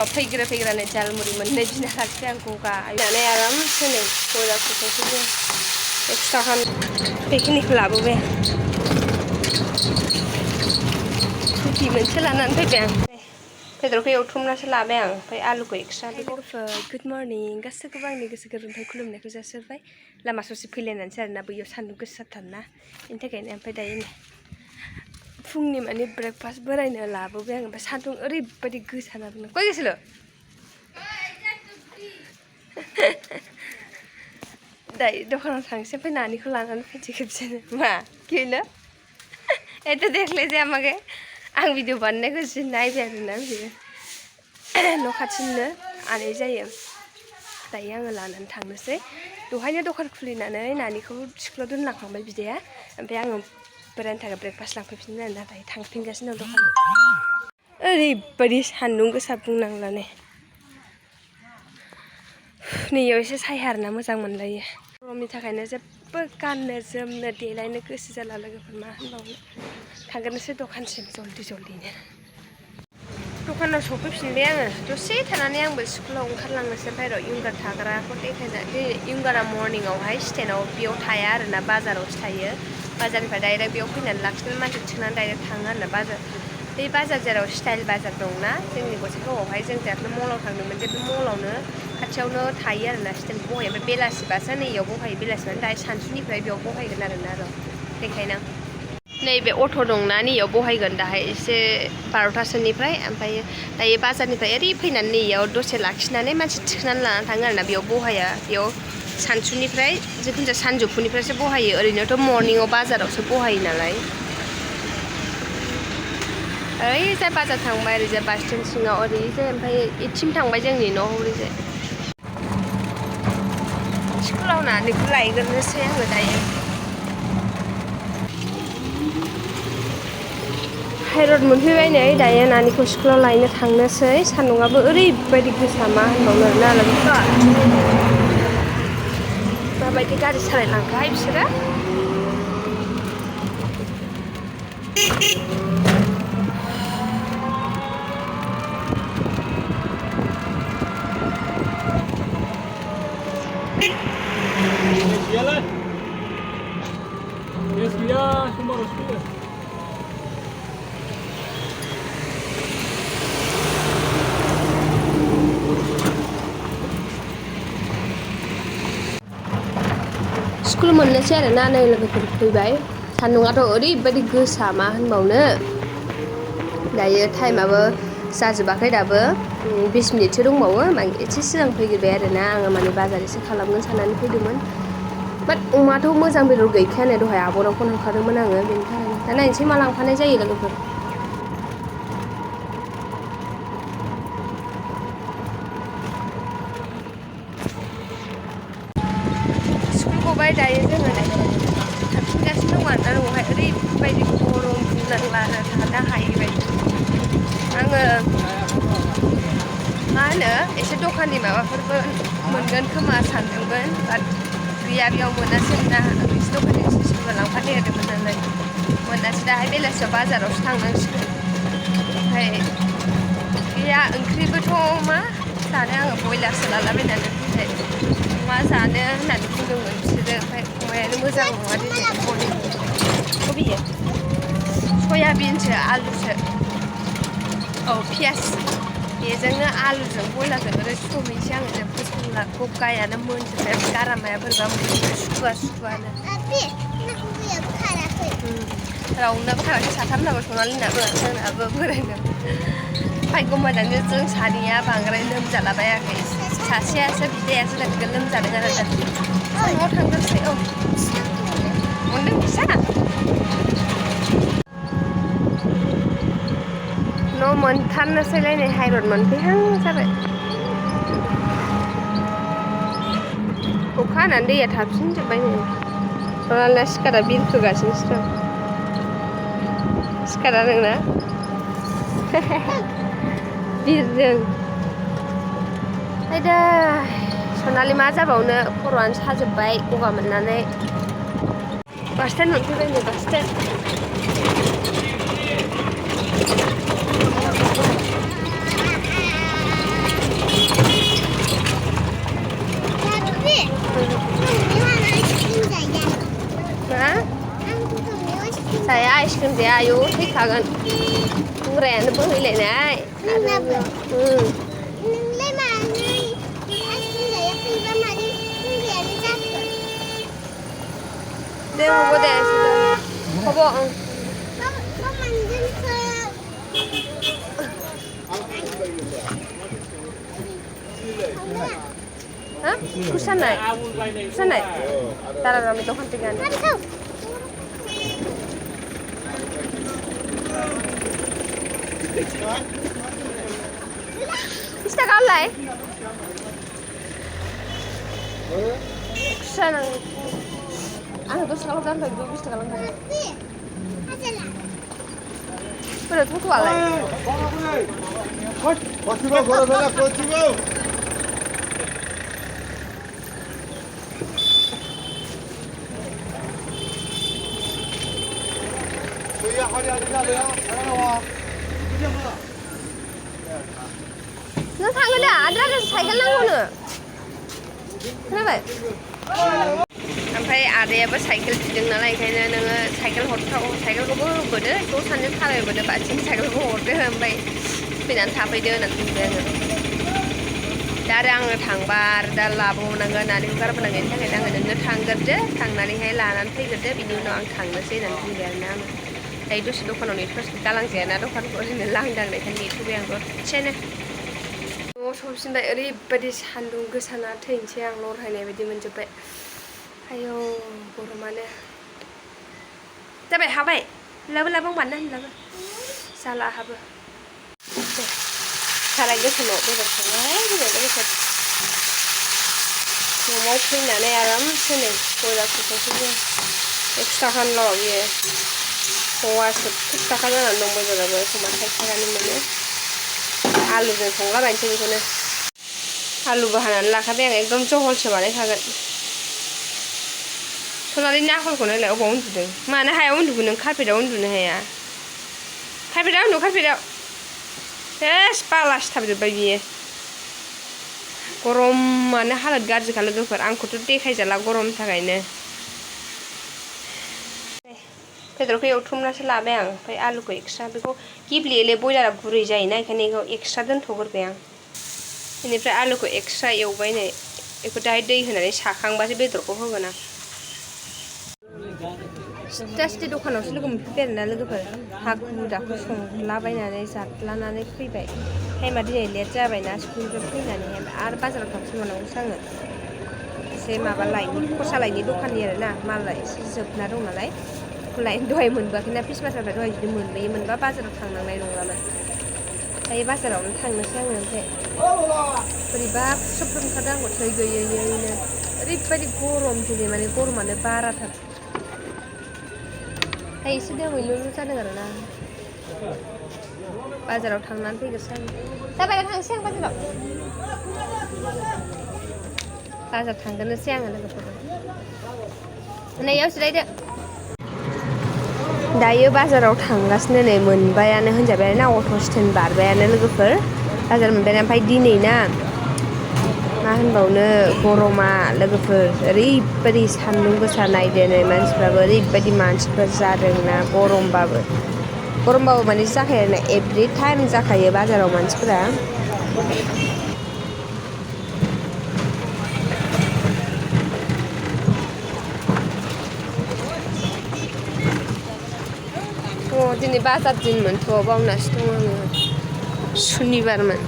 फैग्रानो झालमुरि मोननै बिना लाखिबाय आं गगा होननानै आरामसे नै गजाफोरखौबो एक्सट्रा बेखिनिखौ लाबोबाय आं रुटि मोनसे लानानै फैबाय आं बेदरखौ एवथुमनासो लाबाय आं ओमफ्राय आलुखौ एक्सट्रा गुड मर्निं गासैखौबो आंनि गोसो गोरबोनिफ्राय खुलुमनायखौ जासिहरबाय लामा ससे फैलायनानैसो आरोना बैयाव सान्दुं गोसाथारना बेनि थाखायनो ओमफ्राय दायो फुंनि माने ब्रेकफास्ट बोरायनो लाबोबाय आं ओमफ्राय सान्दुं ओरैबायदि गोसा ना बुंनो कय गेसिल' दायो दखानाव थांसै ओमफ्राय नानिखौ लानानै फैनोसै खेबसेनो मा गैला एथ' देखले जाया मागे आं भिडिअ बानायनायखौ जि नायबाय आरोना बियो न' खाथिनिनो आनै जायो दायो आङो लानानै थांनोसै दहायनो दखान खुलिनानै नानिखौ स्कुलाव दोनलांखांबाय बिदाया ओमफ्राय आङो बोरायनि थाखाय ब्रेकफास्ट लांफैफिननो आरोना दायो थांफिनगासिनो दं दखानाव ओरैबायदि सान्दुं गोसा बुंनांला नै नैयाव एसे साया आरोना मोजां मोनलायो गरमनि थाखायनो जेबो गाननो जोमनो देलायनो गोसो जाला लोगोफोर मा होनबावनो थांग्रोनोसै दखानसिम जल्दिनो दखानाव सफैफिनबाय आङो दसे थानानै आंबो स्कुलाव ओंखारलांनोसै ओमफ्राय र' विंगार थाग्राखौ देखायना विंगारा मर्निंआवहाय स्टेनाव बेयाव थाया आरोना बाजारावसो थायो बाजारनिफ्राय डाइरेक्ट बेयाव फैनानै लाखिनानै मानसि थिखांनानै डाइरेक्ट थाङो आरोना बाजार बे बाजार जेराव स्टाइल बाजार दंना जोंनि गसाइगावआवहाय जों दाख्लै मलाव थांदोंमोन जे बे मलावनो खाथियावनो थायो आरोना स्टेल बहायो ओमफ्राय बेलासिबासो नैयाव बहायो बेलासिबानो दायो सानसुनिफ्राय बेयाव बहायगोन आरोना र' देखायना नैबे अट' दंना नैयाव बहायगोन दाहाय एसे 12थासोनिफ्राय ओमफ्राय दायो बाजारनिफ्राय ओरै फैनानै नैयाव दसे लाखिनानै मानसि थिखांनानै लानानै थाङो आरोना बेयाव बहाया बेयाव सानसुनिफ्राय जिखुनु जाया सानजौफुनिफ्रायसो बहायो ओरैनोथ' मर्निंआव बाजारावसो बहायो नालाय ओरैजाय बाजार थांबाय ओरैजाय बास स्टेन्ड सिङाव ओरैजाय ओमफ्राय इथिं थांबाय जोंनि न' ओरैजाय स्कुलाव नानिखौ लायग्रोनोसै आङो दायो हाइरड मोनफैबाय नै दायो नानिखौ स्कुलाव लायनो थांनोसै सान्दुंआबो ओरैबायदि गोसा मा होनबावनो आरोना लोगोफोर माबायदि गारि सालायलांखोहाय बिसोरो स्कुल मोननोसै आरोना नै लोगोफोर फैबाय सान्दुंआथ' ओरैबायदि गोसा मा होनबावनो दायो टाइमाबो जाजोबाखै दाबो 20 मिनिटसो दंबावो माने एसे सिगां फैग्रोबाय आरोना आङो माने बाजार एसे खालामगोन साननानै फैदोंमोन बाट अमाथ' मोजां बेदर गैखायानो दहाय आब'नाव फन हरखादोंमोन आङो बेनि थाखायनो दा नायनोसै मा लांफानाय जायो लोगोफोर स्कुलखौहाय दायो जोङो थांफिनगासिनो दं आरोना न'आवहाय ओरैबायदि गरम बुंनांला थानो हायि बायदि आङो मा होनो एसे दखाननि माबाफोरबो मोनगोन खोमा सानदोंमोन बाट गैया बेयाव मोनासै ना मोनसे दखाननि जिनिसफोरबो लांफानो नागिरदोंमोन नालाय मोनासै दाहाय बेलासियाव बाजारावसो थांनांसिगोन ओमफ्राय गैया ओंख्रिबोथ' मा जानो आङो बयलारसो लालाबायनानै फैबाय अमा जानो होननानै बुंदोंमोन बिसोरो ओमफ्राय अमायानो मोजां नङा दिनै बबेयो सयाबिनसो आलुसो औ पियास बेजोंनो आलुजों बयलारजों ओरै संहैनोसै आङो जेबो संला गगायानो मोनजोब्बाय गारामाया बोरैबा सुखुवानो रावनाबो खाराखै साथामनाबो सनालिनाबो जोंनाबो बोरायनाबो भाग्य मोजांनो जों सानैया बांद्राय लोमजालाबायाखै सासेयासो बिदायासो नोगोद लोमजादों आरो दा न'आव थांग्रोसै औ मोनदों फिसा न' मोनथारनोसैलाय नै हाइरड मोनफैहां जाबाय अखा हानानै दैया थाफिनजोब्बाय नै सनालिना सिखारा बिरखोगासिनोसो दं सिखारा नोंना बिरदों आयदा सनालि मा जाबावनो खर'आनो साजोब्बाय गगा मोननानै बास स्टेन्ड मोनफैबाय नै बास स्टेन्ड दे आयौ थैखागोन बुंग्रायानो बोहैलायनाय नोंलाय मानो आइसक्रिम जायाखैबा मारै बुंग्रायानो जाखो दे हब दे हब मा मोनगोनखो ha kusanay tara kami dokan tiga Bisa kalay kusanang ano dos kalau kan lagi bisa kalau kan pada tuh alay Portugal. nggak kangen dah ada cycle nangguno kenapa ओमफ्राय आदायाबो साइकेल फिदों नालाय ओंखायनो नोङो साइकेल हरथाव साइकेलखौबो होबोदो ज' सानैजों थाबायबोदो बाथिं साइकेलखौ हरदो ओमफ्राय फैनानै थाफैदो होननानै बुंबाय आङो दा आरो आङो थांबा आरो दा लाबोनांगोन आरो गारबोनांगोन बेनि थाखायनो आङो नोंनो थांग्रोदो थांनानैहाय लानानै फैग्रोदो बिनि उनाव आं थांनोसै होननानै बुंबाय आरोना आङो दायो दसे दखानाव नेथ'गासिनो गालांजायाना दखानखौ ओरैनो लांदांनायखाय नेथ'बाय आं दसेनो न'आव सफैफिनबाय ओरैबायदि सान्दुं गोसाना थैनोसै आं लरहायनाय बायदि मोनजोब्बाय आयौ गरमानो जाबाय हाबाय लाबो होनबानो होनलाबो जाला हाबो साराय गोसोमाव बेदर संनाय बेदर गोसो न'आव फैनानै आरामसे नै बयलारखौ संफैयो 1 थाखानिल' बियो फवासे 30 थाखा जानानै दं बयलाराबो एखमबा 60 थाखानि मोनो आलुजों संलाबायनोसै बेखौनो आलुबो हानानै लाखाबाय आं एकदम जहलसो बानायखागोन सनालिनि आखलखौ नायलाय अबाव उन्दुदों मानो हायाव उन्दुगोन नों कारपेटाव उन्दुनो हाया कारपेटाव उन्दु कारपेटाव सेस बाला सिथाबजोब्बाय बियो गरमानो हालोद गाज्रिखा लोगोफोर आंखौथ' देखायजाला गरमनि थाखायनो बेदरखौ एवथुमनासो लाबाय आं ओमफ्राय आलुखौ एक्सट्रा बेखौ गेब्लेयोलै बयलारा गुरै जायोना ओंखायनो बेखौ एक्सट्रा दोनथ'ग्रोबाय आं बेनिफ्राय आलुखौ एक्सट्रा एवबाय नै बेखौ दाहाय दै होनानै साखांबासो बेदरखौ होगोन आं सिथि दखानावसो लोगो मोनफैबाय आरोना लोगोफोर हाखु दाखु संलाबायनानै जाद्लानानै फैबाय टाइमा दिनै लेट जाबायना स्कुलनिफ्राय फैनानै आरो बाजाराव थांफिनबावनांगौसो आङो एसे माबा लायनि खरसा लायनि दखाननि आरोना माल एसे जोबना दं नालाय लायनो दहाय मोनबोआखैना फिस बाजारनिफ्राय दहाय जुदि मोनबोयोमोनबा बाजाराव थांनांनाय नंलामोन दायो बाजारावनो थांनोसै आङो ओमफ्राय बोरैबा खुसुब ओंखारदों आंखौ थै गैयैनो ओरैबायदि गरम दिनै माने गरमानो बाराथार दायो एसे दोमैलुलु जादों आरोना बाजाराव थांनानै फैग्रोसै आं जाबाय थांसै आं बाजार थांग्रोनोसै आङो लोगोफोर नैयाव जिरायदो दायो बाजाराव थांगासिनो नै मोनबायानो होनजाबाय ना अट' स्टेन्ड बारबायानो लोगोफोर बाजार मोनबाय ओमफ्राय दिनै ना मा होनबावनो गरमा लोगोफोर ओरैबायदि सान्दुं गोसा नायदो नै मानसिफ्राबो ओरैबायदि मानसिफोर जादोंना गरमबाबो माने जाखायो आरोना एभ्रि टाइम जाखायो बाजाराव मानसिफोरा दिनै बाजार दिनमोनथ' बावनासो दं आङो सुनिबारमोन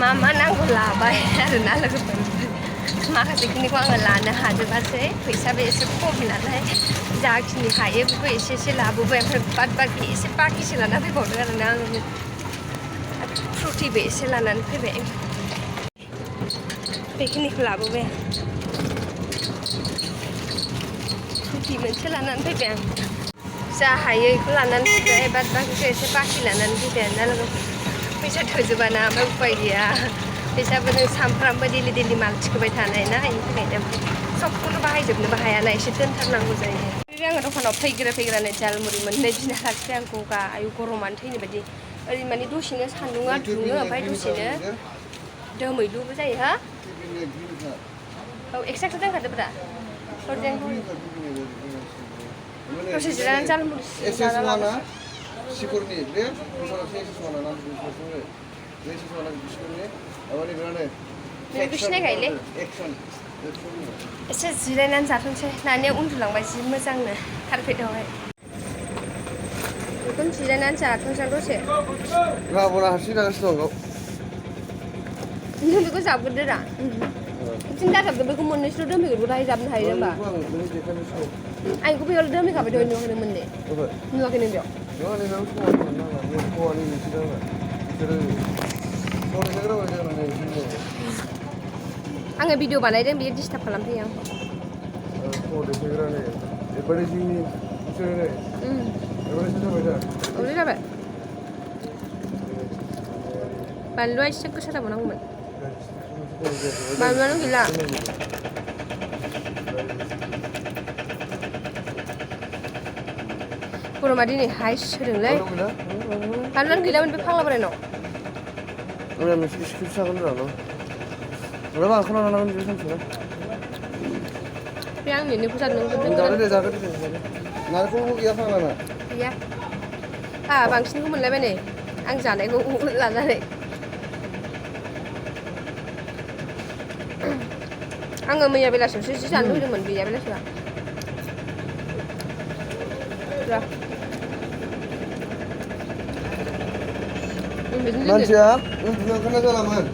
मा नांगौ लाबाय आरोना लोगोफोर माखासेखिनिखौ आङो लानो हाजोबासै फैसाबो एसे खम नालाय जाखिनि हायो बेखौ एसे लाबोबाय ओमफ्राय बाद बाखि एसे बाखिसो लाना फैबावदों आरोना आङो फ्रुटिबो एसे लानानै फैबाय बेखिनिखौ लाबोबाय आं फ्रुटि मोनसे लानानै फैबाय आं जा हायो बेखौ लानानै फैबाय बाद बाखिखौ एसे बाखि लानानै फैबाय आरोना लोगोफोर फैसा थोजोबाना ओमफ्राय उपाय गैया फैसाबो जों सानफ्रामबो दैलि माल थिखोबाय थानाय ना बेनि थाखायनो सबखौनो बाहायजोबनोबो हायाना एसे दोनथारनांगौ जायो बे आङो दखानाव फैग्रानै झालमुरि मोननै बिना लाखिबाय आं गगा आयु गरमानो थैनाय बायदि ओरै माने दसेनो सान्दुङा दुङो ओमफ्राय दसेनो दोमैलुबो जायो हा औ एक्सट्रा दोनखादोब्रा दसे जिरायनानै झालमुरि जाना लाबो सिकुरनि बे मोसानाय एसेसवाना नाम बिसोरनो बे एसेसवाना बिसोरनि माबानि बिरानो बेखौ सिनायखायोलै एक्सन एसे जिरायनानै जाथोंसै नानिया उन्दुलांबाय जि मोजांनो कारपेटआवहाय बेखौनो जिरायनानै जाथोंसै दसे गाबोना हारसिं जागासिनो दं नों बेखौ जाबग्रोदो रा बिदिनो दाजाबदो बेखौ मोननैसल' दोनफैग्रोदो दाहाय जाबनो हायो होमबा आं बेखौ बेयाव दोनफैखाबाय दहाय नुवाखै नों मोननै नुवाखै नों बेयाव आङो भिडिअ बानायदों बियो डिस्टार्ब खालामफैयो आंखौ जाबाय बानलुआ एसे गोसा जाबावनांगौमोन बानलुआनो गैला गरमा दिनै हाइस होदोंलै बानलुआनो गैलामोन बे फाग्ला बोरायनाव बे आंनि नोखौ जादों नारेंखलबो गैया फाग्लाना गैया बांसिनखौ मोनलायबाय नै आं जानायखौ लानानै आङो मैया बेलासियावसो जि जानो लुगैदोंमोन गैया बेलासियाव मानसिया उन्दुनो ओंखारनाय जालामोन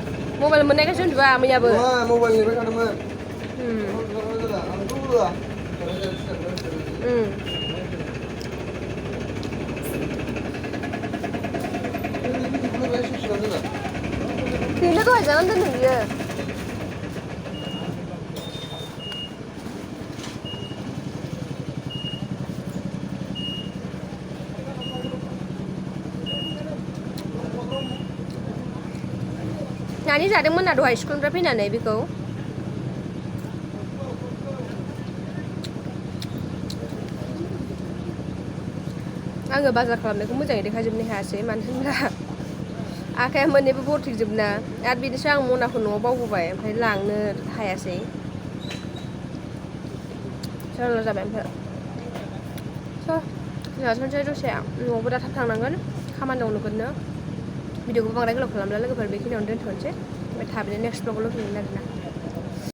मबाइल मोननायखायसो उन्दुआ मैयाबो मबाइल नेबाय थादोंमोन गैला दहाय जानानै दोनदों बियो नानि जादोंमोन ना दहाय स्कुलनिफ्राय फैनानै बेखौ आङो बाजार खालामनायखौ मोजाङै देखायजोबनो हायासै मानो होनब्ला आखाइया मोननैबो बरथिकजोबना आरो बिदिसो आं मनाखौ न'आव बावबोबाय ओमफ्राय लांनो हायासै जारला जाबाय ओमफ्राय जाथोंसै दसे न'आवबो दा थाब थांनांगोन खामानि दं नोगोदनो भिडिअखौ बांद्राय गोलाव खालामला लोगोफोर बेखिनियावनो दोनथ'नोसै ओमफ्राय थाबैनो नेक्स्ट ब्लगाव लोगो मोनगोन आरोना